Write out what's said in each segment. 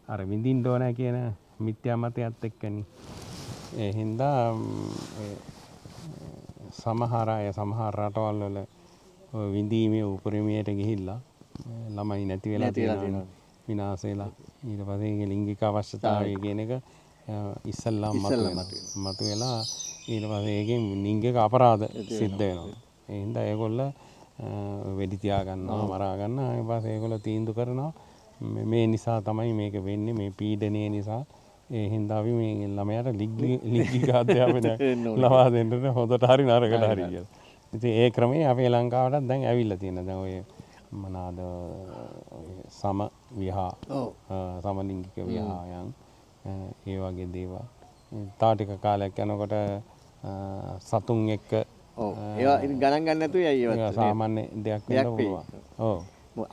අර විඳින්න ඕනෑ කියන මිත්‍යා මතයත් එක්කනේ. ඒ හින්දා සමහර අය සමහර රටවල් වල ඔය විඳීමේ උපරිමයට ගිහිල්ලා ළමයි නැති වෙලා තියෙනවා. විනාශ වෙලා. ඊට පස්සේ ඒකේ ලිංගික අවශ්‍යතාවය කියන එක ඉස්සල්ලාම මතුවෙලා ඊට පස්සේ ඒකෙන් ලිංගික අපරාධ සිද්ධ වෙනවා. ඒ හින්දා ඒගොල්ල වෙඩි තියා ගන්නවා, මරා ගන්නවා. ඊට පස්සේ ඒගොල්ලෝ තීන්දුව කරනවා මේ නිසා තමයි මේක වෙන්නේ, මේ පීඩනය නිසා. ඒ හින්දා අපි මේ ළමයාට ලිංගික අධ්‍යාපනයක් ලබා දෙන්න හොඳට හරි නරකට හරි කියලා. ඉතින් ඒ ක්‍රමේ අපේ ලංකාවටත් දැන් ඇවිල්ලා තියෙනවා. දැන් ඔය මොනාද සම විහා, සමලිංගික විහායන් ඒ වගේ දේවල්. තව ටික කාලයක් යනකොට සතුන් එක්ක ඔව් ඒවා ඉතින් ගණන් ගන්න නැතුව යයි ඒවා සාමාන්‍ය දෙයක් වෙන්න පුළුවන්. ඔව්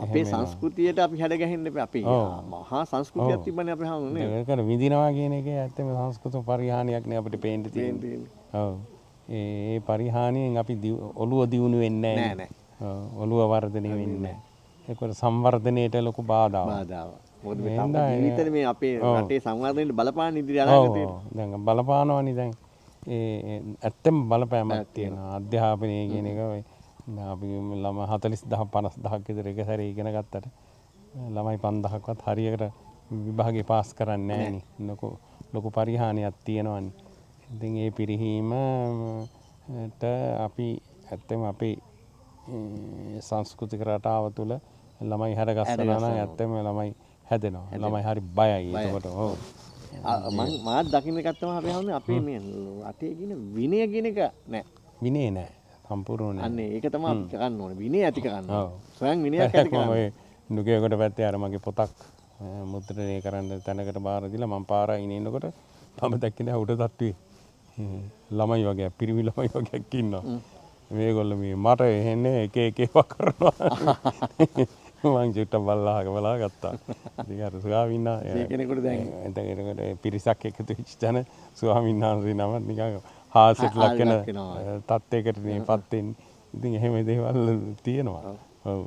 අපේ සංස්කෘතියට අපි හැඩ ගැහෙන්න එපා. අපේ මහා සංස්කෘතියක් තිබ්බනේ අපේ හැමෝම නේද? ඒකට විඳිනවා කියන එකේ ඇත්තම සංස්කෘතික පරිහානියක් නේ අපිට පේන්න තියෙන්නේ. ඔව් ඒ පරිහානියෙන් අපි ඔළුව දියුණු වෙන්නේ නැහැ නේ. ඔළුව වර්ධනය වෙන්නේ නැහැ. ඒකට සංවර්ධනයට ලොකු බාධාවක්. මොකද මේ තම ජීවිතේ මේ අපේ රටේ සංවර්ධනයට බලපාන ඉදිරි අනාගතේට. දැන් බලපානවනේ දැන්. ඒ ඇත්තම බලපෑමක් තියෙනවා. අධ්‍යාපනය කියන එක ඔය අපි ළම 40000 50000ක් විතර එක සැරේ ඉගෙන ගත්තට ළමයි 5000ක්වත් හරියට විභාගේ පාස් කරන්නේ නැහැ නේ. ලොකු පරිහානියක් තියෙනවනේ. ඉතින් ඒ පිරිහීමට අපි ඇත්තම අපේ සංස්කෘතික රටාව තුළ ළමයි හැඩගස්සනවා නම් ඇත්තම ළමයි හැදෙනවා. ළමයි හරි බයයි එතකොට. ඔව්. මං මාත් දකින්න එකක් තමයි අපි හන්නේ අපේ මේ රටේ කියන විනය කියන එක නෑ. විනය නෑ. සම්පූර්ණ නෑ. අන්න ඒක තමයි අපි කරන්න ඕනේ. විනය ඇති කරන්න ඕනේ. ස්වයං විනයක් ඇති කරන්න. ඔය නුගේගොඩ පැත්තේ අර මගේ පොතක් මුද්‍රණය කරන්න තැනකට බාර දීලා මං පාර අයිනේ ඉන්නකොට මම දැක්කේ නෑ උඩ තට්ටුවේ ළමයි වගේ පිරිමි ළමයි වගේක් ඉන්නවා. මේගොල්ලෝ මේ මට එන්නේ එක එක ඒවා කරනවා. මං චුට්ටක් බලලා බලා ගත්තා. ඉතින් අර ස්වාමීන් වහන්සේ කෙනෙකුට දැන් එතකොට පිරිසක් එකතු වෙච්ච තැන ස්වාමීන් වහන්සේ නම නිකන් හාස්‍යයට ලක් වෙන තත්යකට නේ පත් වෙන්නේ. ඉතින් එහෙම දේවල් තියෙනවා. ඔව්.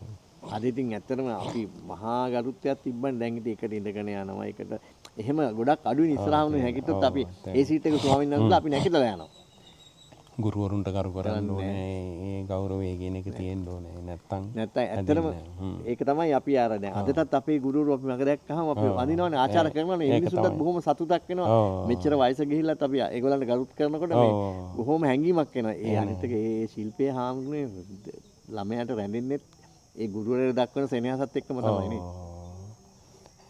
අද ඉතින් ඇත්තටම අපි මහා ගරුත්වයක් තිබ්බනේ. දැන් ඉතින් එකට ඉඳගෙන යනවා. එකට එහෙම ගොඩක් අඩුයිනේ ඉස්සරහම නේ හැකිටොත් අපි ඒ සීට් එක ස්වාමීන් වහන්සේලා අපි නැගිටලා යනවා. ගුරුවරුන්ට ගරු කරන්න ඕනේ. ඒ ගෞරවය කියන එක තියෙන්න ඕනේ. නැත්තම් ඇත්තටම ඒක තමයි අපි අර දැන් අදටත් අපේ ගුරුවරු අපි මග දැක්කහම අපි වඳිනවනේ, ආචාර කරනවනේ. ඒ මිනිස්සුන්ටත් බොහොම සතුටක් වෙනවා. මෙච්චර වයස ගිහිල්ලත් අපි ඒගොල්ලන්ට ගරුත් කරනකොට මේ බොහොම හැඟීමක් එනවා. ඒ අනිත් එක ඒ ශිල්පයේ හාමුදුරනේ ළමයාට රැඳෙන්නෙත් ඒ ගුරුවරයා දක්වන සෙනෙහසත් එක්කම තමයි නේ.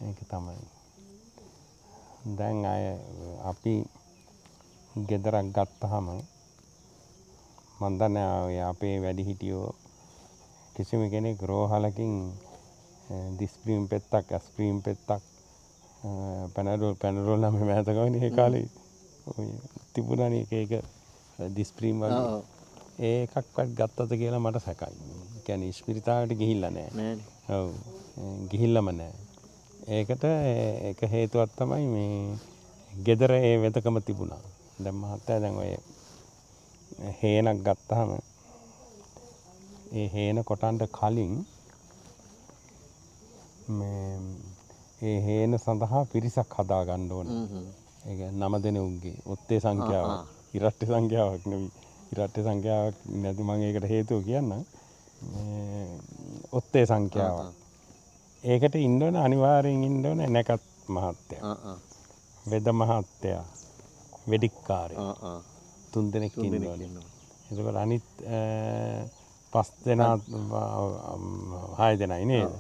ඒක තමයි. දැන් අය අපි ගෙදරක් ගත්තාම මං දන්නේ ඔය අපේ වැඩිහිටියෝ කිසිම කෙනෙක් රෝහලකින් දිස්ප්‍රීම් පෙත්තක්, ඇස්ප්‍රීම් පෙත්තක්, පැනඩෝල් නම් මෑතකවනේ ඒ කාලේ ඔය තිබුණානේ එක එක දිස්ප්‍රීම් වගේ. ඒ එකක්වත් ගත්තද කියලා මට සැකයි. ඒ කියන්නේ ඉස්පිරිතාලෙට ගිහිල්ලා නෑ. ඔව් ගිහිල්ලාම නෑ. ඒකට එක හේතුවක් තමයි මේ ගෙදර ඒ වෙදකම තිබුණා. දැන් මහත්තයා දැන් ඔය හේනක් ගත්තාම ඒ හේන කොටන්න කලින් මේ ඒ හේන සඳහා පිරිසක් හදා ගන්න ඕනේ. ඒ කියන්නේ 9 දෙනෙකුගේ ඔත්තේ සංඛ්‍යාව, ඉරට්ටේ සංඛ්‍යාවක් නෙවෙයි. ඉරට්ටේ සංඛ්‍යාවක් නැති මම ඒකට හේතුව කියන්නම්. මේ ඔත්තේ සංඛ්‍යාවක්. ඒකට ඉන්න ඕන අනිවාර්යෙන් ඉන්න ඕන නැකත් මහත්තයා, වෙද මහත්තයා, වෙඩික්කාරයා. තුන් දෙනෙක් ඉන්න ඕනේ. එතකොට අනිත් 5 දෙනා 6 දෙනයි නේද?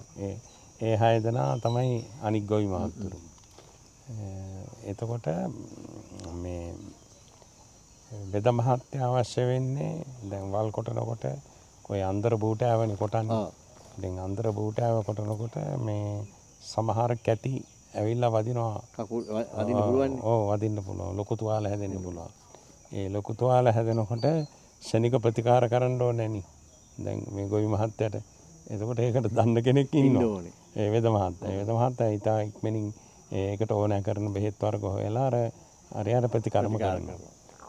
ඒ 6 දෙනා තමයි අනිත් ගොවි මහත්තුරු. එතකොට මේ වෙද මහත්තයා අවශ්‍ය වෙන්නේ දැන් වල් කොටනකොට ඔය අන්දර බූටෑවනේ කොටන්නේ. ඉතින් අන්දර බූටෑව කොටනකොට මේ සමහර කැටි ඇවිල්ලා වදිනවා. කකුල් වදින්න පුළුවන්. ඔව් වදින්න පුළුවන්. ලොකු තුවාල හැදෙන්න පුළුවන්. ඒ ලොකු තුවාල හැදෙනකොට ක්ෂණික ප්‍රතිකාර කරන්න ඕනේ නේ. දැන් මේ ගොවි මහත්තයාට එතකොට ඒකට දන්න කෙනෙක් ඉන්න ඕනේ. ඒ වෙද මහත්තයා. ඒ වෙද මහත්තයා ඊට ඉක්මනින් ඒකට ඕනෑ කරන බෙහෙත් වර්ග හොයලා අර අරයාට ප්‍රතිකර්ම කරනවා.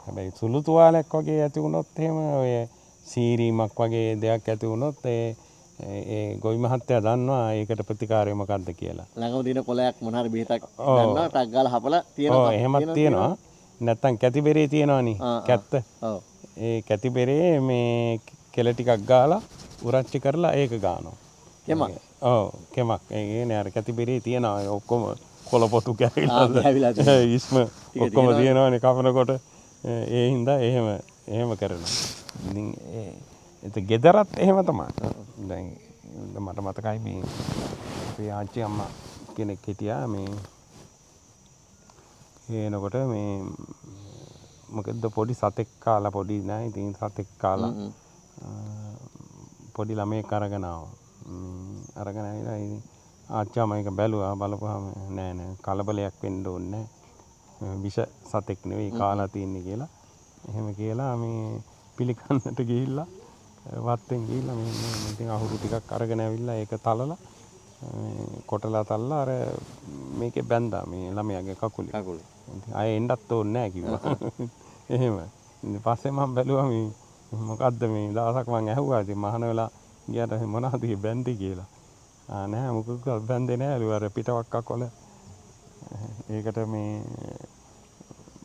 හැබැයි සුළු තුවාලයක් වගේ ඇති වුණොත් එහෙම ඔය සීරීමක් වගේ දෙයක් ඇති වුණොත් ඒ ඒ ගොවි මහත්තයා දන්නවා ඒකට ප්‍රතිකාරය මොකද්ද කියලා. ළඟම තියෙන කොළයක් මොන හරි බෙහෙතක් දන්නවා ටක් ගාලා හපලා තියෙනවා. ඔව් එහෙමත් තියෙනවා. නැත්තම් කැතිබෙරේ තියෙනවනේ කැත්ත. ඔව්. ඒ කැතිබෙරේ මේ කෙල ටිකක් ගාලා උරච්චි කරලා ඒක ගානවා. කෙමක්. ඔව් කෙමක්. ඒ කියන්නේ අර කැතිබෙරේ තියෙනවා ඒ ඔක්කොම කොළ පොතු කැවිලා ඉස්ම ඔක්කොම තියෙනවනේ කපනකොට. ඒ හින්දා එහෙම එහෙම කරනවා. ඉතින් ඒ ගෙදරත් එහෙම තමයි. දැන් මට මතකයි මේ අපේ ආච්චි අම්මා කෙනෙක් හිටියා මේ එනකොට මේ මොකද්ද පොඩි සතෙක් කාලා පොඩි නෑ ඉතින් සතෙක් කාලා පොඩි ළමයෙක් අරගෙන ආවා. අරගෙන ආවිලා ඉතින් ආච්චි අම්මා ඒක බැලුවා. බලපුවාම නෑ නෑ කලබලයක් වෙන්න ඕනේ නෑ. විෂ සතෙක් නෙවෙයි කාලා තින්නේ කියලා. එහෙම කියලා මේ පිළිකන්නට ගිහිල්ලා වත්තෙන් ගිහිල්ලා මේ ඉතින් අහුරු ටිකක් අරගෙන ඇවිල්ලා ඒක තලලා මේ කොටලා තලලා අර මේකේ බැඳා මේ ළමයාගේ කකුලේ. කකුලේ. ඉතින් ආයෙ එන්නත් ඕනේ නෑ කිව්වා. එහෙම. ඉතින් පස්සේ මම බැලුවා මේ මොකද්ද මේ දවසක් මං ඇහුවා ඉතින් මහාන වෙලා ගියාට මොනවද මේ බැන්දේ කියලා. ආ නෑ මොකක්වත් බැන්දේ නෑලු අර පිටවක්ක කොළ ඒකට මේ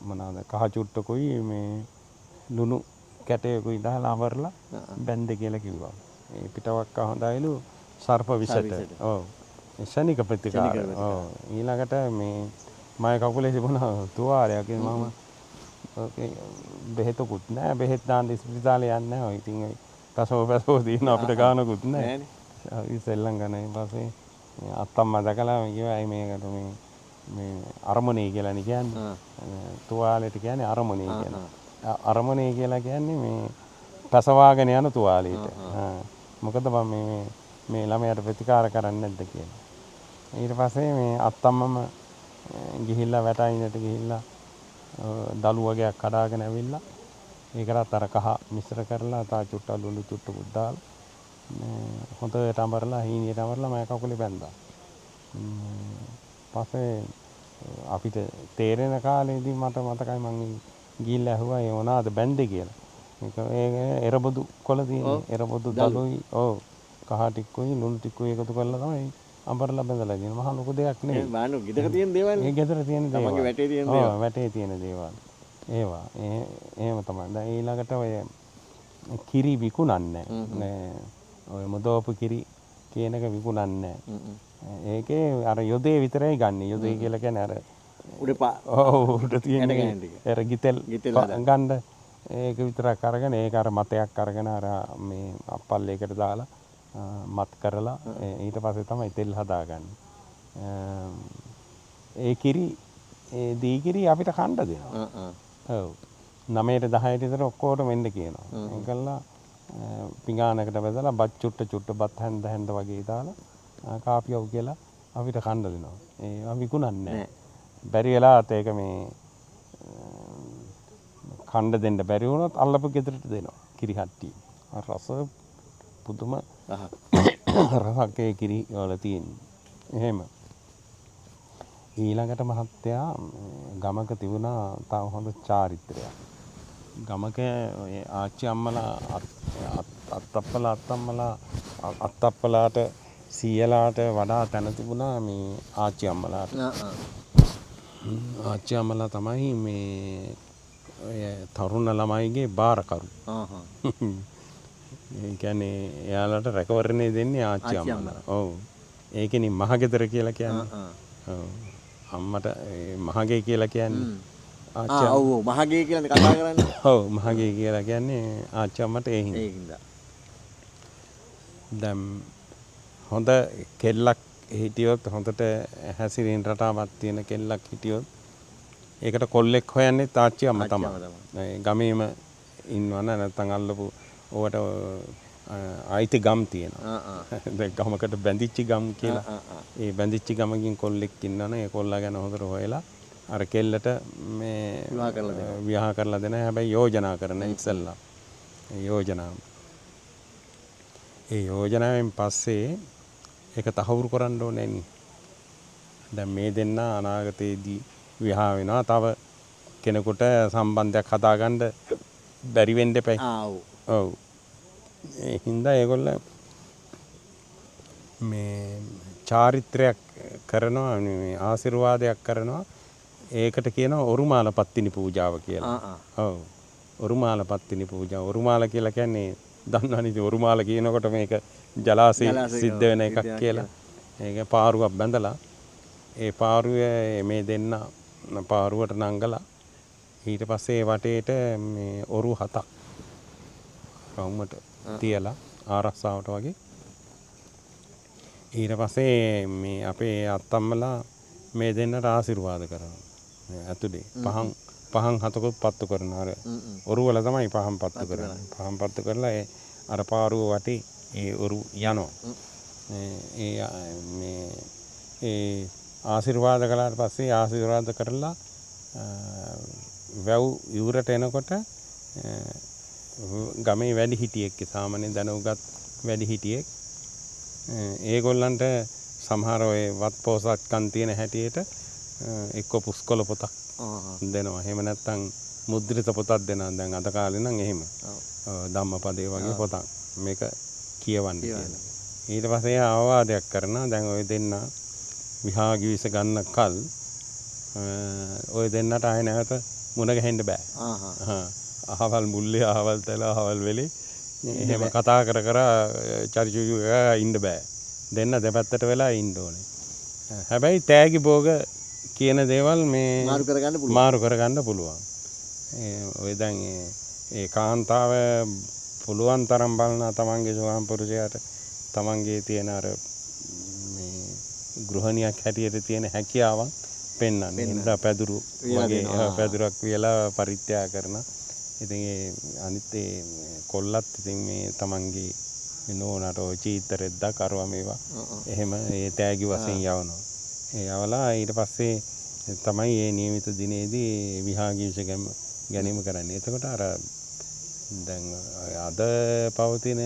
මොනවාද කහ චුට්ටකුයි මේ ලුණු කැටයකුයි දාලා අමරලා බැන්දේ කියලා කිව්වා. ඒ පිටවක්ක හොඳයිලු සර්ප විෂට. ඔව්. ෂණික ප්‍රතිකාර. ඔව්. ඊළඟට මේ මගේ කකුලේ තිබුණා තුවාලයක්. ඉතින් මම ඔකේ බෙහෙතකුත් නෑ. බෙහෙත් දාන්න ඉස්පිරිතාලේ යන්නේ නෑ. ඔය ඉතින් ඔය පැසෝ පැසෝ තියෙන අපිට ගානකුත් නෑ. අපි සෙල්ලම් කරන ඊට පස්සේ අත්තම්මා දැකලා කිව්වා ඇයි මේකට මේ මේ අරමුණේ කියලානේ කියන්නේ. තුවාලෙට කියන්නේ අරමුණේ කියලා. අරමුණේ කියලා කියන්නේ මේ පැසවාගෙන යන තුවාලෙට. මොකද මම මේ මේ ළමයාට ප්‍රතිකාර කරන්නේ නැද්ද කියලා. ඊට පස්සේ මේ අත්තම්මම ගිහිල්ලා වැටයිනට ගිහිල්ලා දළු වගේක් කඩාගෙන ඇවිල්ලා ඒකටත් අර කහ මිශ්‍ර කරලා තා චුට්ටක් ලුණු චුට්ටකුත් දාලා මේ හොඳට අමරලා හීනියට අමරලා මගේ කකුලේ බැඳා. පස්සේ අපිට තේරෙන කාලේදී මට මතකයි මං ගිහිල්ලා ඇහුවා ඒ මොනවාද බැන්දේ කියලා. ඒක ඒ එරබොදු කොළ තියෙන්නේ. එරබොදු දළුයි ඔව් කහ ටිකකුයි ලුණු ටිකකුයි එකතු කරලා තමයි අඹරලා බැඳලා තියෙන්නේ. මහා ලොකු දෙයක් නෙවෙයි. ඒ බලන්න ගෙදර තියෙන දේවල්. ඒ ගෙදර තියෙන දේවල්. තමන්ගේ වැටේ තියෙන දේවල්. ඔව් වැටේ තියෙන දේවල්. ඒවා එහෙම තමයි. දැන් ඊළඟට ඔය කිරි විකුණන්නේ නෑ. ඔය මොදෝපු කිරි කියන එක විකුණන්නේ නෑ. ඒකේ අර යොදේ විතරයි ගන්නෙ. යොදේ කියලා කියන්නේ අර උඩ පා ඔව් උඩ තියෙන අර ගිතෙල් ගන්න ඒක විතරක් අරගෙන ඒක අර මතයක් අරගෙන අර මේ අප්පල්ලේකට දාලා මත් කරලා ඊට පස්සේ තමයි තෙල් හදාගන්නේ. ඒ කිරි ඒ දී කිරි අපිට කන්න දෙනවා. ඔව්. 9ට 10ට විතර ඔක්කොටම එන්න කියනවා. ඒකල්ලා පිඟානකට බෙදලා බත් චුට්ට චුට්ට බත් හැන්ද හැන්ද වගේ දාලා කාපියව කියලා අපිට කන්න දෙනවා. ඒවා විකුණන්නේ නැහැ. බැරි වෙලාවත් ඒක මේ කන්න දෙන්න බැරි වුණොත් අල්ලපු ගෙදරට දෙනවා කිරි හට්ටිය. අර රස පුදුම රසක් ඒ කිරි වල තියෙන්නේ. එහෙම. ඊළඟට මහත්තයා ගමක තිබුණා තව හොඳ චාරිත්‍රයක්. ගමක ඔය ආච්චි අම්මලා අත්තප්පලා අත්තම්මලා අත්තප්පලාට සීයලාට වඩා තැන තිබුණා මේ ආච්චි අම්මලාට. ආච්චි අම්මලා තමයි මේ ඔය තරුණ ළමයිගේ බාරකරු. ඒ කියන්නේ එයාලට රැකවරණය දෙන්නේ ආච්චි අම්මලා. ඔව්. ඒකනේ මහගෙදර කියලා කියන්නේ. ඔව්. අම්මට මහගේ කියලා කියන්නේ ආච්චි. ඔව් ඔව් මහගේ කියලානේ කතා කරන්නේ. ඔව් මහගේ කියලා කියන්නේ ආච්චි අම්මට ඒ හින්දා. ඒ හින්දා. දැන් හොඳ කෙල්ලක් හිටියොත් හොඳට හැසිරීම රටාවක් තියෙන කෙල්ලක් හිටියොත් ඒකට කොල්ලෙක් හොයන්නේ ආච්චි අම්මා තමයි. ඒ ගමේම ඉන්නවන නැත්නම් අල්ලපු ඕවට අයිති ගම් තියෙනවා. දැන් ගමකට බැඳිච්ච ගම් කියලා. ඒ බැඳිච්ච ගමකින් කොල්ලෙක් ඉන්නවනේ ඒ කොල්ලා ගැන හොඳට හොයලා අර කෙල්ලට මේ විවාහ කරලා දෙනවා. විවාහ කරලා දෙනවා. හැබැයි යෝජනා කරන ඉස්සෙල්ලා. ඒ යෝජනාව. ඒ යෝජනාවෙන් පස්සේ ඒක තහවුරු කරන්න ඕනේ නේ. දැන් මේ දෙන්න අනාගතයේදී විවාහ වෙනවා. තව කෙනෙකුට සම්බන්ධයක් හදාගන්න බැරි වෙන්න එපයි. ආ ඔව්. ඔව්. ඒ හින්දා ඒගොල්ල මේ චාරිත්‍රයක් කරනවා, මේ ආශිර්වාදයක් කරනවා. ඒකට කියනවා ඔරුමාල පත්තිනි පූජාව කියලා. ඔව්. ඔරුමාල පත්තිනි පූජාව. ඔරුමාල කියලා කියන්නේ දන්නවනේ ඉතින් ඔරුමාල කියනකොට මේක ජලාශයේ සිද්ධ වෙන එකක් කියලා. ඒක පාරුවක් බැඳලා ඒ පාරුවේ මේ දෙන්න පාරුවට නංගලා ඊට පස්සේ ඒ වටේට මේ ඔරු 7ක් රවුමට තියලා ආරක්ෂාවට වගේ. ඊට පස්සේ මේ අපේ අත්තම්මලා මේ දෙන්නට ආශිර්වාද කරනවා. ඇතුලේ පහන් හතකුත් පත්තු කරනවා. අර ඔරු වල තමයි පහන් පත්තු කරන්නේ. පහන් පත්තු කරලා ඒ අර පාරුව වටේ ඒ ඔරු යනවා. ඒ මේ ඒ ආශිර්වාද කළාට පස්සේ ආශිර්වාද කරලා වැව් යූරට එනකොට ගමේ වැඩිහිටියෙක්, සාමාන්‍ය දැනුගත් වැඩිහිටියෙක්, ඒගොල්ලන්ට සමහර ඔය වත් පොසත්කම් තියෙන හැටියට එක්ක පුස්කොළ පොතක් දෙනවා. එහෙම නැත්නම් මුද්‍රිත පොතක් දෙනවා. දැන් අද කාලේ නම් එහෙම. ධම්මපදේ වගේ පොතක්. මේක කියවන්න කියලා. ඊට පස්සේ අවවාදයක් කරනවා. දැන් ඔය දෙන්න විහා ගිවිස ගන්න කල් ඔය දෙන්නට ආයෙ නැවත මුණ ගැහෙන්න බෑ. අහවල් මුල්ලේ, අහවල් තැල, අහවල් වෙලේ එහෙම කතා කර කර චරිචුරු ඉන්න බෑ. දෙන්න දෙපැත්තට වෙලා ඉන්න ඕනේ. හැබැයි තෑගි භෝග කියන දේවල් මේ මාරු කරගන්න පුළුවන්. මාරු කරගන්න පුළුවන්. ඔය දැන් ඒ කාන්තාව පුළුවන් තරම් බලනවා තමන්ගේ ස්වාම පුරුෂයාට තමන්ගේ තියෙන අර මේ ගෘහණියක් හැටියට තියෙන හැකියාවන් පෙන්වන්න. ඒ නිසා පැදුරු වගේ පැදුරක් වියලා පරිත්‍යාග කරනවා. ඉතින් ඒ අනිත් ඒ කොල්ලත් ඉතින් මේ තමන්ගේ නෝනාට ඔය චීත්ත රෙද්දක් අරවා මේවා එහෙම ඒ තෑගි වශයෙන් යවනවා. ඒ යවලා ඊට පස්සේ තමයි ඒ නියමිත දිනේදී විහා ගිවිස ගැනීම කරන්නේ. එතකොට අර දැන් අද පවතින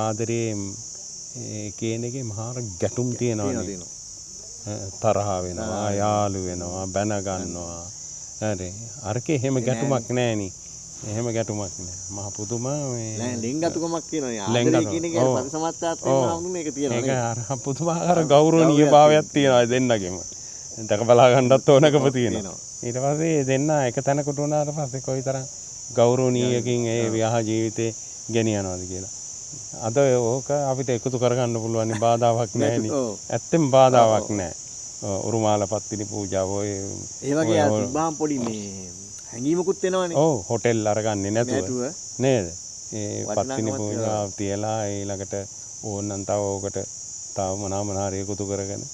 ආදරේ ඒ කියන එකේ මහා ගැටුම් තියෙනවා. තරහ වෙනවා, යාළු වෙනවා, බැන ගන්නවා. හරි. අරකේ එහෙම ගැටුමක් නෑනේ. එහෙම ගැටුමක් නෑ. මහ පුදුම මේ ලෙන්ගතුකමක් තියෙනවා. ආදරේ කියන එක පරිසමාත්තාත්වයෙන් හඳුනන එක තියෙනවා. ඒක අර පුදුමාකාර ගෞරවනීය භාවයක් තියෙනවා දෙන්නගෙම. දැක බලා ගන්නත් ඕනකම තියෙනවා. ඊට පස්සේ දෙන්න එක තැනකට වුණාට පස්සේ කොයිතරම් ගෞරවනීයකින් ඒ විවාහ ජීවිතේ ගෙනියනවද කියලා. අද ඕක අපිට එකතු කරගන්න පුළුවන් බාධාවක් නෑනේ. ඇත්තෙම බාධාවක් නෑ. උරුමාල පත්තිනි පූජාව ඔය ඒ වගේ තිබ්බහම පොඩි මේ හැඟීමකුත් එනවනේ. ඔව්, හොටෙල් අරගන්නේ නැතුව නේද? ඒ පත්තිනි පූජාව තියලා ඊළඟට ඕනනම් තව ඕකට තව මොනවා මොනවා හරි එකතු කරගෙන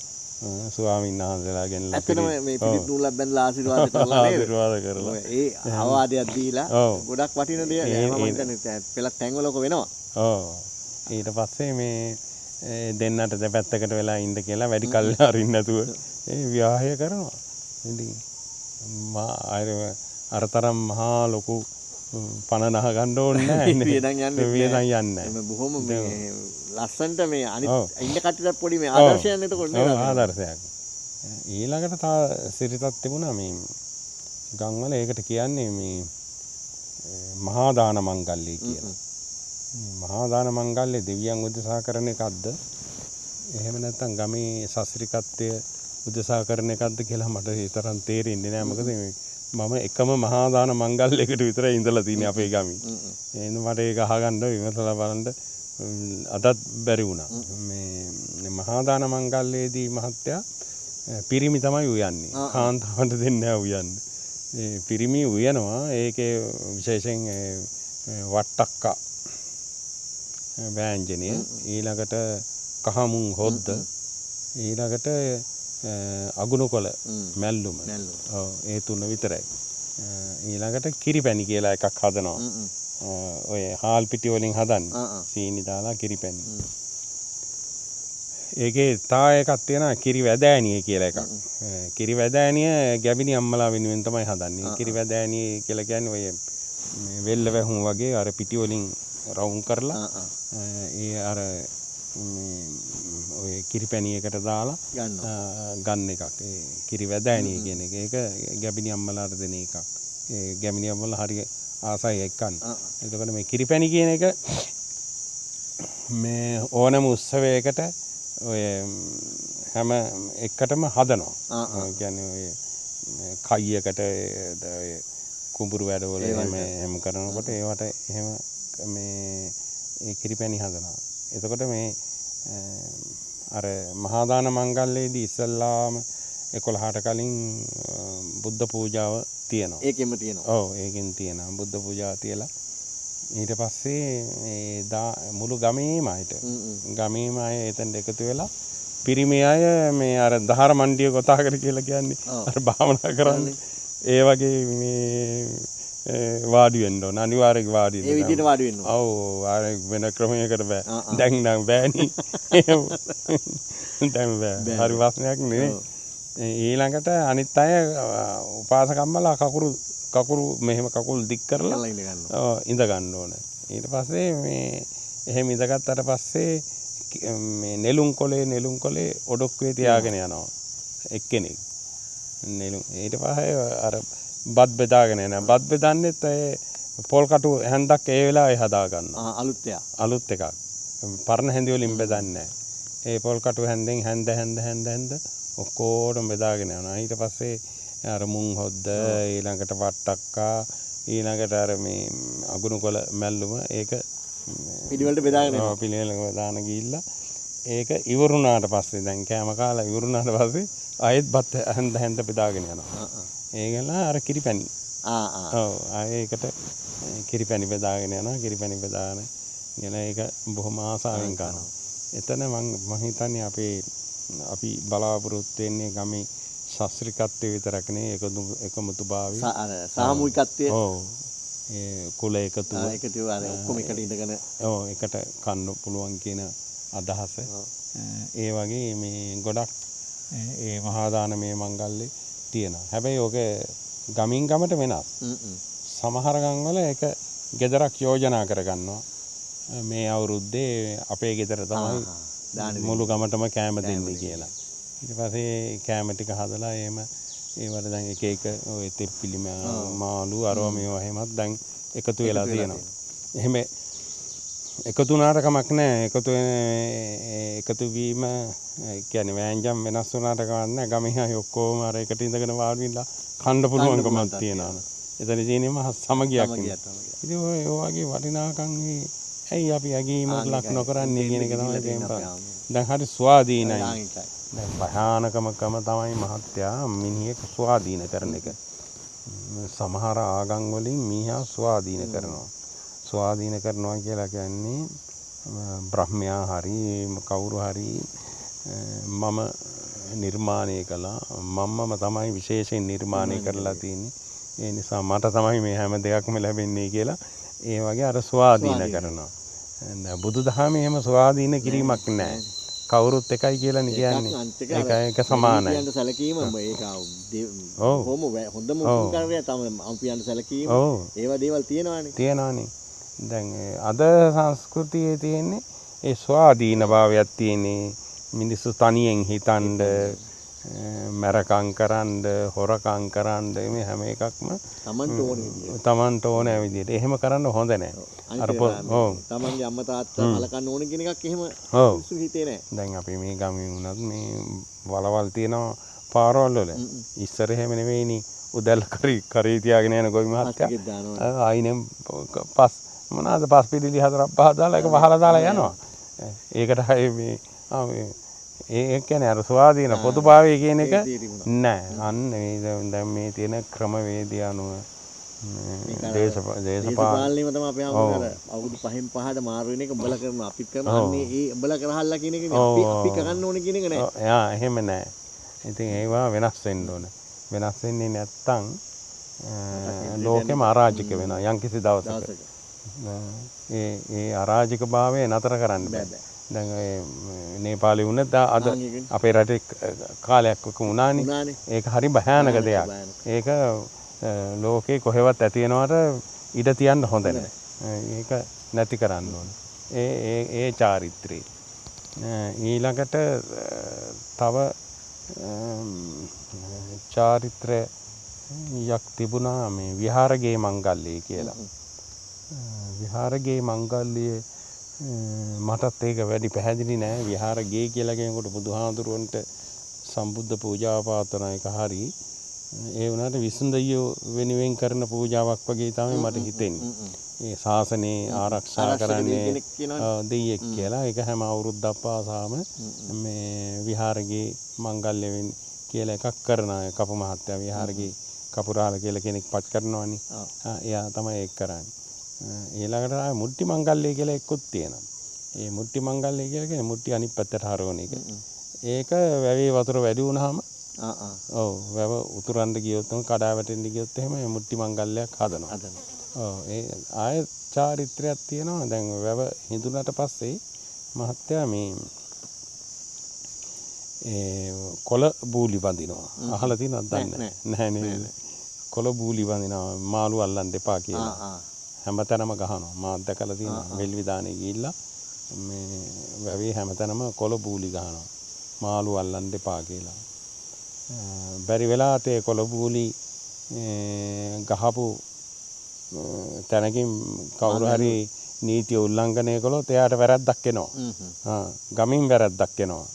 ස්වාමීන් වහන්සේලා ගෙනලා ඇත්තටම මේ පිළිත් නූලක් බැඳලා ආශිර්වාද කරලා නේද? ආශිර්වාද කරලා ඒ අවවාදයක් දීලා ගොඩක් වටින දේ මම හිතන්නේ පෙළත් තැන්වල ඔක වෙනවා. ඔව්. ඊට පස්සේ මේ දෙන්නට දෙපැත්තකට වෙලා ඉන්න කියලා වැඩි කල් අරින්න නැතුව ඒ විවාහය කරනවා. ඉතින් මා අර තරම් මහා ලොකු පණ නහ ගන්න ඕනේ නෑ. වියදම් යන්නේ නෑ. බොහොම මේ ලස්සනට මේ අනිත් ඉන්න කට්ටියටත් පොඩි මේ ආදර්ශයක් එතකොට නේද? ඔව්, ආදර්ශයක්. ඊළඟට තව සිරිතක් තිබුණා මේ ගම්වල. ඒකට කියන්නේ මේ මහා දාන මංගල්‍යය කියලා. මහා දාන මංගල්‍ය දෙවියන් උදෙසා කරන එකක්ද, එහෙම නැත්නම් ගමේ සස්ත්‍රිකත්වය උදෙසා කරන එකක්ද කියලා මට ඒ තරම් තේරෙන්නේ නෑ. මොකද මම එකම මහා දාන මංගල්‍යයකට විතරයි ඉඳලා තියෙන්නේ අපේ ගමේ. එහෙනම් මට ඒක අහගන්න විමසලා බලන්න අදත් බැරි වුණා. මේ මහා දාන මංගල්‍යයේදී මහත්තයා පිරිමි තමයි උයන්නේ. කාන්තාවන්ට දෙන්නේ නෑ උයන්න. ඒ පිරිමි උයනවා. ඒකේ විශේෂයෙන් වට්ටක්කා වෑංජනය, ඊළඟට කහමුන් හොද්ද, ඊළඟට අගුණකොළ මැල්ලුම. ඔව්, ඒ තුන විතරයි. ඊළඟට කිරිපැණි කියලා එකක් හදනවා. ඔය හාල් පිටි වලින් හදන්නේ. සීනි දාලා කිරිපැණි. ඒකේ තා එකක් තියෙනවා කිරි වැදෑනිය කියලා එකක්. කිරි වැදෑනිය ගැබිනි අම්මලා වෙනුවෙන් තමයි හදන්නේ. කිරි වැදෑනිය කියලා කියන්නේ ඔය මේ වෙල්ල වැහුම් වගේ අර පිටි වලින් රවුම් කරලා ඒ අර මේ ඔය කිරිපැණි එකට දාලා ගන්න එකක්. ඒ කිරි වැදෑනිය කියන එක. ඒක ගැබිනි අම්මලාට දෙන එකක්. ඒ ගැබිනි අම්මලා හරි ආසයි ඒක කන්න. එතකොට මේ කිරිපැණි කියන එක මේ ඕනම උත්සවයකට ඔය හැම එකටම හදනවා. ඒ කියන්නේ ඔය කයියකට ඔය කුඹුරු වැඩවල එහෙම එහෙම කරනකොට ඒවට එහෙම මේ ඒ කිරිපැණි හදනවා. එතකොට මේ අර මහා දාන මංගල්‍යයේදී ඉස්සල්ලාම 11ට කලින් බුද්ධ පූජාව තියෙනවා. ඒකෙම තියෙනවා. ඔව් ඒකෙන් තියෙනවා. බුද්ධ පූජාව තියලා ඊට පස්සේ මේ මුළු ගමේම අයට ගමේම අය එතනට එකතු වෙලා පිරිමි අය මේ අර දහර මණ්ඩිය ගොතාගෙන කියලා කියන්නේ අර භාවනා කරන්නේ ඒ වගේ මේ වාඩි වෙන්න ඕන. අනිවාර්යෙන් වාඩි වෙන්න. ඒ විදිහට වාඩි වෙන්න ඕන. ඔව් අර වෙන ක්‍රමයකට බෑ. දැන් නම් බෑනේ. දැන් බෑ. හරි ප්‍රශ්නයක් නෙවෙයි. ඊළඟට අනිත් අය උපාසකම්මලා කකුරු මෙහෙම කකුල් දික් කරලා ඉඳ ගන්න ඕන. ඊට පස්සේ මේ එහෙම ඉඳගත්තට පස්සේ මේ නෙළුම් කොලේ ඔඩොක්කුවේ තියාගෙන යනවා එක්කෙනෙක්. නෙළුම් ඊට පස්සේ අර බත් බෙදාගෙන යනවා. බත් බෙදන්නෙත් ඒ පොල් කටු හැන්දක් ඒ වෙලාවේ හදා ගන්නවා. අලුත් එකක්. අලුත් එකක්. පරණ හැඳි වලින් බෙදන්නේ නැහැ. ඒ පොල් කටු හැන්දෙන් හැන්ද හැන්ද හැන්ද හැන්ද ඔක්කොටම බෙදාගෙන යනවා. ඊට පස්සේ අර මුං හොද්ද ඊළඟට වට්ටක්කා ඊළඟට අර මේ අගුණු කොළ මැල්ලුම ඒක පිළිවෙලට බෙදාගෙන යනවා. පිළිවෙලට බෙදාන ගිහිල්ලා ඒක ඉවරුණාට පස්සේ දැන් කෑම කාලා ඉවරුණාට පස්සේ ආයෙත් බත් හැන්ද හැන්ද බෙදාගෙන යනවා. ඒගල අර කිරිපැණි. ඔව් ආයෙ ඒකට කිරිපැණි බෙදාගෙන යනවා. කිරිපැණි බෙදාගෙන ගෙන ඒක බොහොම ආසාවෙන් කනවා. එතන මං හිතන්නේ අපි බලාපොරොත්තු වෙන්නේ ගමේ ශාස්ත්‍රීයත්වය විතරක් නෙවෙයි එකමුතුභාවය අර සාමූහිකත්වය. ඔව් ඒ කුල එකතුව එකතුව අර ඔක්කොම එකට ඉඳගෙන ඔව් එකට කන්න පුළුවන් කියන අදහස. ඒ වගේ මේ ගොඩක් ඒ මහා දානමය මංගල්‍යෙ තියෙනවා. හැබැයි ඕක ගමින් ගමට වෙනස්. සමහර ගම්වල ඒක ගෙදරක් යෝජනා කරගන්නවා. මේ අවුරුද්දේ අපේ ගෙදර තමයි මුළු ගමටම කෑම දෙන්නේ කියලා. ඊට පස්සේ කෑම ටික හදලා එහෙම ඒවට දැන් එක එක ඔය තෙප්පිලි මාළු අරවා මේවා එහෙමත් දැන් එකතු වෙලා තියෙනවා. එහෙම එකතු වුණාට කමක් නැහැ. එකතු වීම කියන්නේ වෑංජම් වෙනස් වුණාට කමක් නැහැ. ගමේ අය ඔක්කොම අර එකට ඉඳගෙන වාඩි වෙලා කන්න පුළුවන්කමක් තියෙනවා. එතන තියෙන්නේ මහා සමගියක්. ඉතින් ඔය වගේ වටිනාකම් ඇයි අපි ඇගීමකට ලක් නොකරන්නේ කියන එක තමයි තේරුම්. දැන් හරි ස්වාධීනයි. දැන් භයානකමකම තමයි මහත්තයා මිනිහෙක් ස්වාධීන කරන එක. සමහර ආගම් වලින් මිනිහා ස්වාධීන කරනවා. ස්වාධීන කරනවා කියලා කියන්නේ බ්‍රහ්මයා හරි කවුරු හරි මම නිර්මාණය කළා, මම්මම තමයි විශේෂයෙන් නිර්මාණය කරලා තියෙන්නේ, ඒ නිසා මට තමයි මේ හැම දෙයක්ම ලැබෙන්නේ කියලා ඒ වගේ අර ස්වාධීන කරනවා. බුදුදහමේ එහෙම ස්වාධීන කිරීමක් නෑ. කවුරුත් එකයි කියලා නේ කියන්නේ. ඒක එක සමානයි. අම්පියන්ට සැලකීම ඒක කොහොම හොඳම උපකාරය තමයි අම්පියන්ට සැලකීම. ඒවා දේවල් තියෙනවානේ. තියෙනවානේ. දැන් අද සංස්කෘතියේ තියෙන්නේ ඒ ස්වාධීන භාවයක් තියෙන්නේ. මිනිස්සු තනියෙන් හිතනද මැරකම් කරන්ඩ හොරකම් කරන්ඩ මේ හැම එකක්ම තමන්ට ඕන විදියට. තමන්ට ඕන විදියට. එහෙම කරන්න හොඳ නෑ. අර ඔව් තමන්ගේ අම්මා තාත්තා කලකන්න ඕන කියන එකක් එහෙම මිනිස්සු හිතේ නෑ. දැන් අපි මේ ගමේ වුණත් මේ වලවල් තියෙනවා පාරවල් වල. ඉස්සර එහෙම නෙවෙයිනේ. උදැල්ල කරේ තියාගෙන යන ගොවි මහත්තයා ආයිනෙන් පස් මොනවාද පස් පිළිලි හතරක් පහක් දාලා ඒක වහලා දාලා යනවා. ඒකට ආයේ මේ ඒ කියන්නේ අර ස්වාධීන පොදුභාවය කියන එක නෑ. අන්න මේ දැන් මේ තියෙන ක්‍රමවේදය අනුව දේශපාලනයම තමයි අපේ හැමෝම අර අවුරුදු පහෙන් පහට මාරු වෙන එක උඹලා කරනවා අපිත් කරනවා. අන්නේ ඒ උඹලා කරහල්ලා කියන එක නේ අපි කරන්න ඕනේ කියන එක නෑ. යා එහෙම නෑ. ඉතින් ඒවා වෙනස් වෙන්න ඕන. වෙනස් වෙන්නේ නැත්තම් ලෝකෙම අරාජික වෙනවා යම්කිසි දවසක. ඒ ඒ අරාජික භාවය නතර කරන්න බෑ. දැන් ඔය නේපාලේ වුණත් අද අපේ රටේ කාලයක් වුණානේ. ඒක හරි භයානක දෙයක්. ඒක ලෝකේ කොහෙවත් ඇති වෙනවට ඉඩ තියන්න හොඳ නෑ. ඒක නැති කරන්න ඕන. ඒ ඒ ඒ චාරිත්‍රය. ඊළඟට තව චාරිත්‍රයක් තිබුණා මේ විහාරගේ මංගල්‍යය කියලා. විහාරගේ මංගල්‍යයේ මටත් ඒක වැඩි පැහැදිලි නෑ. විහාර ගේ කියලා කියනකොට බුදුහාමුදුරුවන්ට සම්බුද්ධ පූජාව පවත්වන එක හරි. ඒ වුණාට විසුණු දෙයියෝ වෙනුවෙන් කරන පූජාවක් වගේ තමයි මට හිතෙන්නේ. ඒ ශාසනය ආරක්ෂා කරන්නේ දෙයියෙක් කියලා. ඒක හැම අවුරුද්දක් පාසාම මේ විහාරගේ මංගල්‍ය වෙන කියලා එකක් කරන අය. කපු මහත්තයා විහාරගේ කපුරාල කියලා කෙනෙක් පත් කරනවනේ. එයා තමයි ඒක කරන්නේ. ඊළඟට ආය මුට්ටි මංගල්‍ය කියලා එකකුත් තියෙනවා. ඒ මුට්ටි මංගල්‍ය කියලා කියන්නේ මුට්ටි අනිත් පැත්තට හරවන එක. ඒක වැවේ වතුර වැඩි වුණාම ඔව් වැව උතුරන්න ගියොත් එහෙම කඩා වැටෙන්න ගියොත් එහෙම මේ මුට්ටි මංගල්‍යයක් හදනවා. ඔව් ඒ ආය චාරිත්‍රයක් තියෙනවා. දැන් වැව හිඳුනට පස්සේ මහත්තයා මේ ඒ කොළ බූලි බඳිනවා. අහලා තියෙනවද දන්නේ නැහැ නේද? කොළ බූලි බඳිනවා මාළු අල්ලන්න එපා කියලා. හැමතැනම ගහනවා. මාත් දැකලා තියෙනවා. වෙල්විදානේ ගිහිල්ලා මේ වැවේ හැමතැනම කොළ බූලි ගහනවා. මාළු අල්ලන්න එපා කියලා. බැරි වෙලාවට ඒ කොළ බූලි ගහපු තැනකින් කවුරු හරි නීතිය උල්ලංඝනය කළොත් එයාට වැරැද්දක් එනවා. ගමින් වැරැද්දක් එනවා.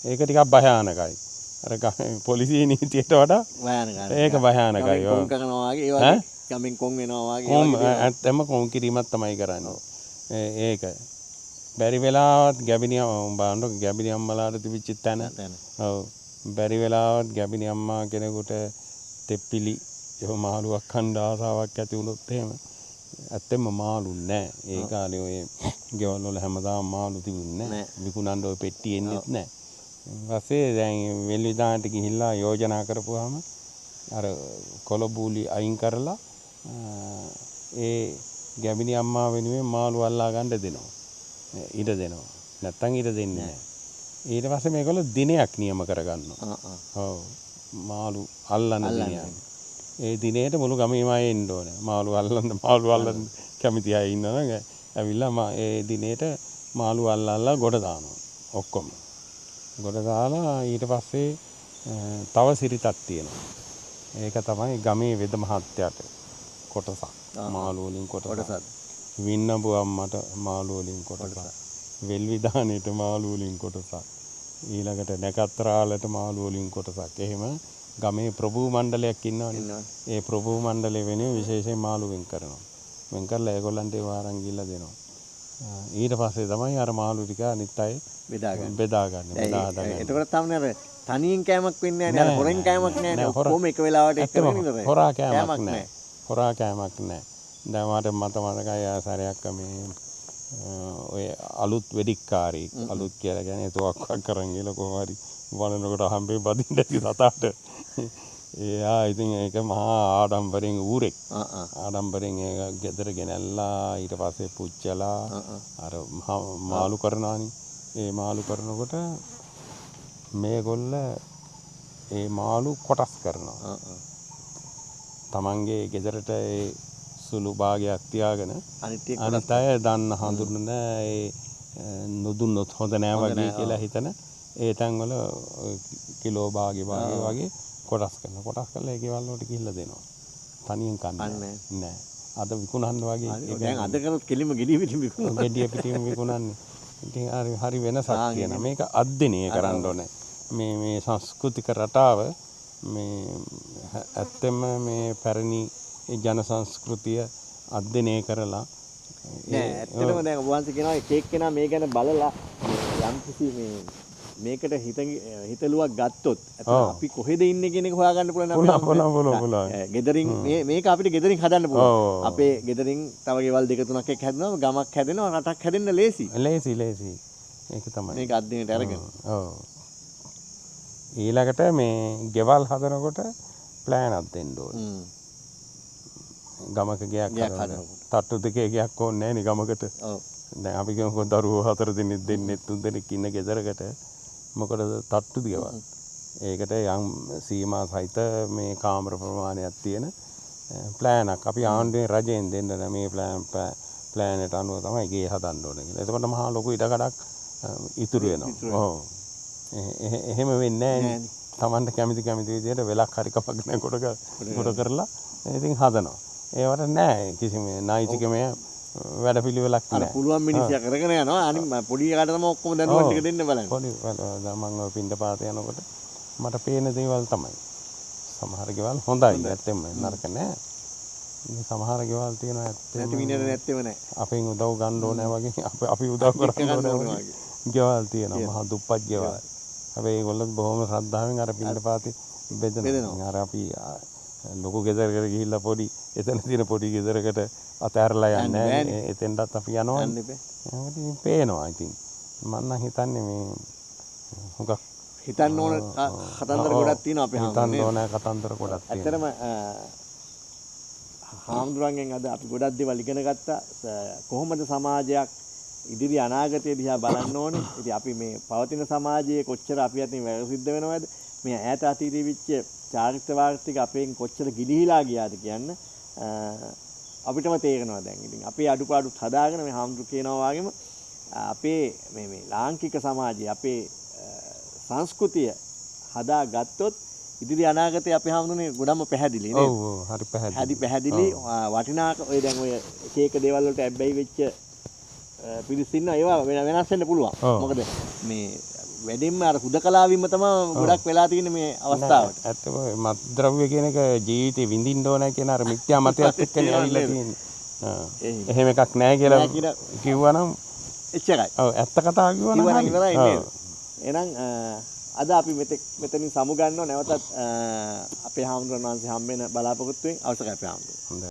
ඒක ටිකක් භයානකයි. අර පොලිසිය නීතියට වඩා භයානකයි. ඒක භයානකයි. කොන් කරනවා වගේ ඒ වගේ ගමින් කොන් වෙනවා වගේ. කොන් ඇත්තම කොන් කිරීමක් තමයි කරන්නේ. ඒක බැරි වෙලාවත් ගැබිනි බලන්නකො ගැබිනි අම්මලාට තිබිච්ච තැන. ඔව් බැරි වෙලාවත් ගැබිනි අම්මා කෙනෙකුට තෙප්පිලි එහෙම මාළුවක් කන්න ආසාවක් ඇති වුණොත් එහෙම ඇත්තෙන්ම මාළු නෑ. ඒ කාලේ ඔය ගෙවල් වල හැමදාම මාළු තිබුණේ නෑ. විකුණන්න ඔය පෙට්ටි එන්නෙත් නෑ. පස්සේ දැන් වෙල්විදානට ගිහිල්ලා යෝජනා කරපුවාම අර කොළ බූලි අයින් කරලා ඒ ගැබිනි අම්මා වෙනුවෙන් මාළු අල්ලා ගන්න දෙනවා. ඉඩ දෙනවා. නැත්තම් ඉඩ දෙන්නේ නෑ. ඊට පස්සේ මේගොල්ලෝ දිනයක් නියම කරගන්නවා. ඔව් මාළු අල්ලන දිනයක්. ඒ දිනේට මුළු ගමේම අය එන්න ඕනේ. මාළු අල්ලන්න මාළු අල්ලන්න කැමති අය ඉන්නවනම් ඇවිල්ලා ඒ දිනේට මාළු අල්ලලා ගොඩ දානවා. ඔක්කොම. ගොඩ දාලා ඊට පස්සේ තව සිරිතක් තියෙනවා. ඒක තමයි ගමේ වෙද මහත්තයාට කොටසක්. මාළු වලින් කොටසක්. වින්නඹු අම්මට මාළු වලින් කොටසක්. වෙල්විදානෙට මාළු වලින් කොටසක්. ඊළඟට නැකත්රාලට මාළු වලින් කොටසක්. එහෙම ගමේ ප්‍රභූ මණ්ඩලයක් ඉන්නවනේ. ඒ ප්‍රභූ මණ්ඩලය වෙනුවෙන් විශේෂයෙන් මාළු වෙන් කරනවා. වෙන් කරලා ඒගොල්ලන්ට ඒව අරන් ගිහිල්ලා දෙනවා. ඊට පස්සේ තමයි අර මාළු ටික අනිත් අය බෙදාගන්නේ. බෙදා හදාගන්නේ. එතකොට තමයි අර තනියෙන් කෑමක් වෙන්නේ නැහැ නේ. අර හොරෙන් කෑමක් නැහැ නේ. ඔක්කොම එක වෙලාවට එක කරගෙන ඉවරයි. හොරා කෑමක් නැහැ. හොරා කෑමක් නැහැ. දැන් මට මතකයි ආසාරයක් මේ ඔය අලුත් වෙඩික්කාරයෙක් අලුත් කියලා කියන්නේ තුවක්කුවක් කරන් ගිහලා කොහොම හරි බලනකොට හම්බේ බදින්න ඇති සතාට. එයා ඉතින් ඒක මහා ආඩම්බරෙන් ඌරෙක්. ආඩම්බරෙන් ඒක ගෙදර ගෙනල්ලා ඊට පස්සේ පුච්චලා අර මාළු කරනවානේ. ඒ මාළු කරනකොට මේගොල්ල ඒ මාළු කොටස් කරනවා. තමන්ගේ ගෙදරට ඒ සුළු භාගයක් තියාගෙන අනිත් අය දන්න හඳුනන ඒ නොදුන්නොත් හොඳ නෑ වගේ කියලා හිතන ඒ තැන්වල කිලෝ භාගෙ භාගෙ වගේ කොටස් කරනවා. කොටස් කරලා ඒ ගෙවල් වලට ගිහිල්ලා දෙනවා. තනියෙන් කන්නේ නෑ. අද විකුණන්න වගේ. දැන් අද කරොත් කෙලිම ගෙඩිය පිටින් විකුණනවා. ගෙඩිය පිටින් විකුණන්නේ. ඉතින් හරි හරි වෙනසක් තියෙනවා. මේක අධ්‍යයනය කරන්න ඕනේ. මේ මේ සංස්කෘතික රටාව මේ ඇත්තෙම මේ පැරණි ජන සංස්කෘතිය අධ්‍යයනය කරලා නෑ ඇත්තටම දැන් ඔබ වහන්සේ කියනවා එක එක්කෙනා මේ ගැන බලලා යම්කිසි මේ මේකට හිතලුවක් ගත්තොත් අපි කොහෙද ඉන්නේ කියන එක හොයාගන්න පුළුවන්. පුළුවන්. ගෙදරින් මේක අපිට ගෙදරින් හදන්න පුළුවන්. අපේ ගෙදරින් තව ගෙවල් දෙක තුනක් එක්ක හැදෙනවා, ගමක් හැදෙනවා, රටක් හැදෙන්න ලේසි. ලේසි ලේසි. ඒක තමයි. මේක අධ්‍යයනයට අරගෙන. ඔව්. ඊළඟට මේ ගෙවල් හදනකොට ප්ලෑන් එකක් දෙන්න ඕනේ. ගමක ගෙයක් හදනකොට තට්ටු දෙකේ ගෙයක් ඕනේ නෑනේ ගමකට. ඔව්. දැන් අපි කියමුකෝ දරුවෝ හතර දෙනෙක් දෙන්නෙක් තුන් දෙනෙක් ඉන්න ගෙදරකට මොකටද තට්ටු ගෙවල්. ඒකට යම් සීමා සහිත මේ කාමර ප්‍රමාණයක් තියෙන ප්ලෑනක් අපි ආණ්ඩුවෙන් රජයෙන් දෙන්න ඕනේ. මේ ප්ලෑන් එකට අනුව තමයි ගේ හදන්න ඕනේ කියලා. එතකොට මහා ලොකු ඉඩකඩක් ඉතුරු වෙනවා. ඔව්. එහෙම වෙන්නේ නෑනේ. Tamanට කැමති කැමති විදියට වෙලක් හරි කමක් නෑ කොට කරලා ඉතින් හදනවා. ඒවට නෑ කිසිම නෛතිකමය වැඩපිළිවෙලක් අර නෑ. පුළුවන් මිනිස්සයා කරගෙන යනවා. අනිත් පොඩි එකාට තමයි ඔක්කොම දැනුම ටික දෙන්න බලන්නේ. පොඩි දැන් මං ඔය පින්ඩපාත යනකොට මට පේන දේවල් තමයි. සමහර ගෙවල් හොඳයි ඇත්තෙන්ම නරක නෑ. ඉතින් සමහර ගෙවල් තියෙනවා ඇත්තෙන්ම නැති මිනිහට නැත්තේම නෑ. අපෙන් උදව් ගන්න ඕනෑ වගේ අපි උදව් කරන්න කරන්න ඕනෑ ඕන වගේ ගෙවල් තියෙනවා. මහා දුප්පත් ගෙවල්. හැබැයි ඒගොල්ලොත් බොහොම ශ්‍රද්ධාවෙන් අර පින්ඩපාතේ බෙදනවා. අර අපි ලොකු ගෙදරකට ගිහිල්ලා පොඩි එතන තියෙන පොඩි ගෙදරකට අතහැරලා යන්නේ නෑ. එතෙන්ටත් අපි යනවා. යන්න එපා. එහෙම ඉතින් පේනවා. ඉතින් මං නම් හිතන්නේ මේ හුඟක් හිතන්න ඕන කතන්දර ගොඩක් තියෙනවා අපේ හිතන්න හාමුදුරනේ. ඕන කතන්දර ගොඩක් තියෙනවා. ඇත්තටම හාමුදුරන්ගෙන් අද අපි ගොඩක් දේවල් ඉගෙන ගත්තා. කොහොමද සමාජයක් ඉදිරි අනාගතය දිහා බලන්න ඕනේ. ඉතින් අපි මේ පවතින සමාජයේ කොච්චර අපි අතින් වැරදි සිද්ධ වෙනවද? මේ ඈත අතීතයේ වෙච්ච චාරිත්‍ර වාර්තික අපෙන් කොච්චර ගිලිහිලා ගියාද කියන්න අපිටම තේරෙනවා දැන්. ඉතින් අපේ අඩුපාඩුත් හදාගෙන මේ හාමුදුරු කියනවා වගේම අපේ මේ මේ ලාංකික සමාජයේ අපේ සංස්කෘතිය හදා ගත්තොත් ඉදිරි අනාගතේ අපේ හාමුදුරනේ ගොඩක්ම පැහැදිලි නේද? ඔව් ඔව් හරි පැහැදිලි. හරි පැහැදිලි වටිනා ඔය දැන් ඔය එක එක දේවල් වලට ඇබ්බැහි වෙච්ච පිරිස් ඉන්නවා. ඒවා වෙනස් වෙන්න පුළුවන්. මොකද මේ වැඩින්ම අර හුදකලා වීම තමයි ගොඩක් වෙලා තියෙන්නේ මේ අවස්ථාවට. ඇත්තම මත්ද්‍රව්‍ය කියන එක ජීවිතේ විඳින්න ඕන කියන අර මිත්‍යා මතයත් එක්කනේ ඇවිල්ලා තියෙන්නේ. එහෙම එකක් නෑ කියලා කිව්වනම් එච්චරයි. ඔව් ඇත්ත කතාව කිව්වනම් හරි. ඉවරයි නේද? එහෙනම් අද අපි මෙතනින් සමු ගන්නවා. නැවතත් අපේ හාමුදුරන් වහන්සේ හම්බ වෙන බලාපොරොත්තුවෙන් අවසරයි අපේ හාමුදුරුවෝ.